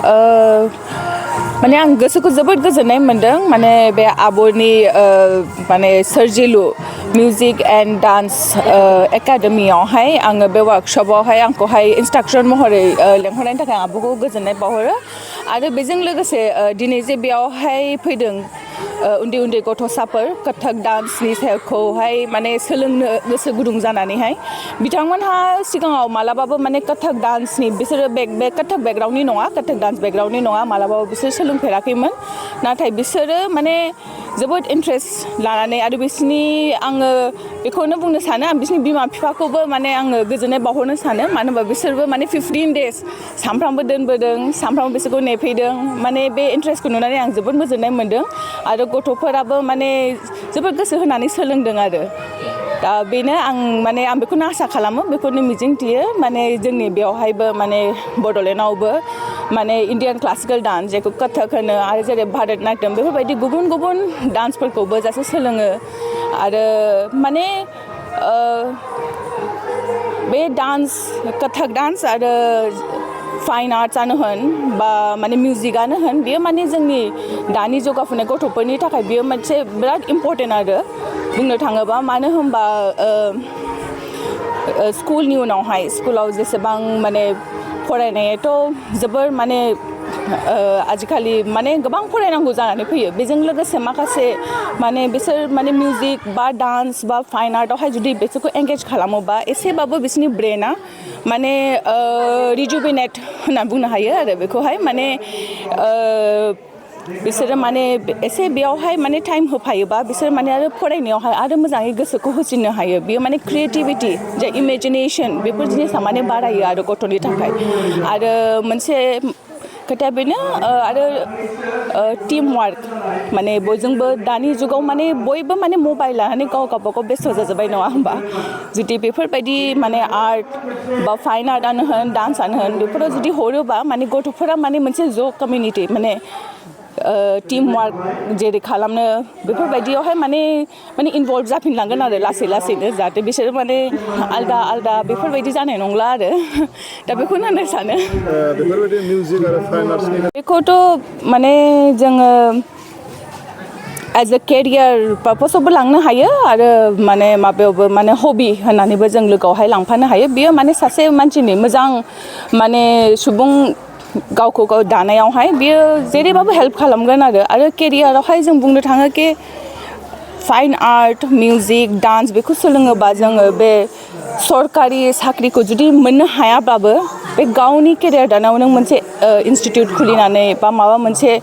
माने आं गोसोखौ जोबोद गोजोननाय मोनदों माने बे आब'नि माने सोरजिलु मिउजिक एन्ड डान्स एकाडेमियावहाय आङो बे वार्कशपआवहाय आंखौहाय इन्सट्राक्टर महरै लेंहरनायनि थाखाय आं आब'खौ गोजोननाय बावहरो आरो बेजों लोगोसे दिनै जे बेयावहाय फैदों उन्दै उन्दै गथ'साफोर कथक डान्सनि सायावखौहाय माने सोलोंनो गोसो गुदुं जानानैहाय बिथांमोनहा सिगाङाव मालाबाबो माने कथक डान्सनि बिसोरो बे कथक बेकग्राउन्डनि नङा कथक डान्स बेकग्राउन्डनि नङा मालाबाबो बिसोर सोलोंफेराखैमोन नाथाय बिसोरो माने जोबोद इन्ट्रेस्ट लानानै आरो बिसोरनि आङो बेखौनो बुंनो सानो आं बिसोरनि बिमा बिफाखौबो माने आङो गोजोननाय बावहरनो सानो मानो होनबा बिसोरबो माने 15 डेज सानफ्रामबो दोनबोदों सानफ्रामबो बिसोरखौ नेफैदों माने बे इन्ट्रेस्टखौ नुनानै आं जोबोद गोजोननाय मोनदों आरो गथ'फोराबो माने जोबोद गोसो होनानै सोलोंदों आरो दा बेनो आं माने आं बेखौनो आसा खालामो बेखौनो मिजिंथियो माने जोंनि बेयावहायबो माने बड'लेण्डआवबो माने इण्डियान क्लासिकेल डान्स जेखौ कथक होनो आरो जेरै भारतनाट्यम बेफोरबायदि गुबुन गुबुन डान्सफोरखौबो जासे सोलोङो आरो माने बे डान्स कथक डान्स आरो फाइन आर्ट्सआनो होन बा माने मिउजिकआनो होन बेयो माने जोंनि दानि जौगाफुनाय गथ'फोरनि थाखाय बेयो मोनसे बिराद इम्परटेन्ट आरो बुंनो थाङोबा मानो होनबा स्कुलनि उनावहाय स्कुलाव जेसेबां माने फरायनायाथ' जोबोर माने आजिखालि माने गोबां फरायनांगौ जानानै फैयो बेजों लोगोसे माखासे माने बिसोर माने मिउजिक बा डान्स बा फाइन आर्टआवहाय जुदि बिसोरखौ एंगेज खालामोबा एसेबाबो बिसोरनि ब्रेना माने रिजुभिनेट होनना बुंनो हायो आरो बेखौहाय माने बिसोरो माने एसे बेयावहाय माने टाइम होफायोबा बिसोर माने आरो फरायनायावहाय आरो मोजाङै गोसोखौ होसिननो हायो बेयो माने क्रिएटिभिटि जे इमेजिनेसन बेफोर जिनिसा माने बारायो आरो गथ'नि थाखाय आरो मोनसे खोथाया बेनो आरो टिम वार्क माने बयजोंबो दानि जुगाव माने बयबो माने मबाइल लानानै गावबागाव बेस्थ' जाजोब्बाय नङा होमबा जुदि बेफोरबायदि माने आर्ट बा फाइन आर्टआनो होन डान्सआनो होन बेफोराव जुदि हरोबा माने गथ'फोरा माने मोनसे ज' कमिउनिटि माने टिम वार्क जेरै खालामनो बेफोरबायदियावहाय माने इनभल्भ जाफिनलांगोन आरो लासै लासैनो जाहाथे बिसोरो माने आलदा आलदा बेफोरबायदि जानाय नंला आरो दा बेखौनो होननो सानो बेफोरबायदि मिउजिक आरो फाइन आर्ट्सनि बेखौथ' माने जोङो एज ए केरियार पार्पसावबो लांनो हायो आरो माने माबायावबो माने हबि होननानैबो जों लोगोआवहाय लांफानो हायो बियो माने सासे मानसिनि मोजां माने सुबुं गावखौ गाव दानायावहाय बियो जेरैबाबो हेल्प खालामगोन आरो केरियारावहाय जों बुंनो थाङो कि फाइन आर्ट मिउजिक डान्स बेखौ सोलोङोबा जोङो बे सरकारि साख्रिखौ जुदि मोननो हायाब्लाबो बे गावनि केरियार दानायाव नों मोनसे इन्सटिटिउट खुलिनानै बा माबा मोनसे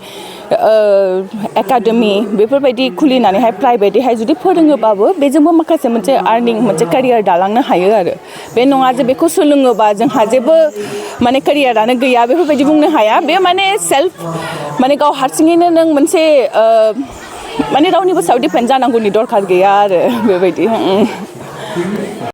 एकाडेमि बेफोरबायदि खुलिनानैहाय प्राइभेटैहाय जुदि फोरोङोबाबो बेजोंबो माखासे मोनसे आर्निं मोनसे केरियार दालांनो हायो आरो बे नङा जे बेखौ सोलोङोबा जोंहा जेबो माने केरियारानो गैया बेफोरबायदि बुंनो हाया बे माने सेल्फ माने गाव हारसिङैनो नों मोनसे माने रावनिबो सायाव डिपेन्ड जानांगौनि दरखार गैया आरो बेबायदि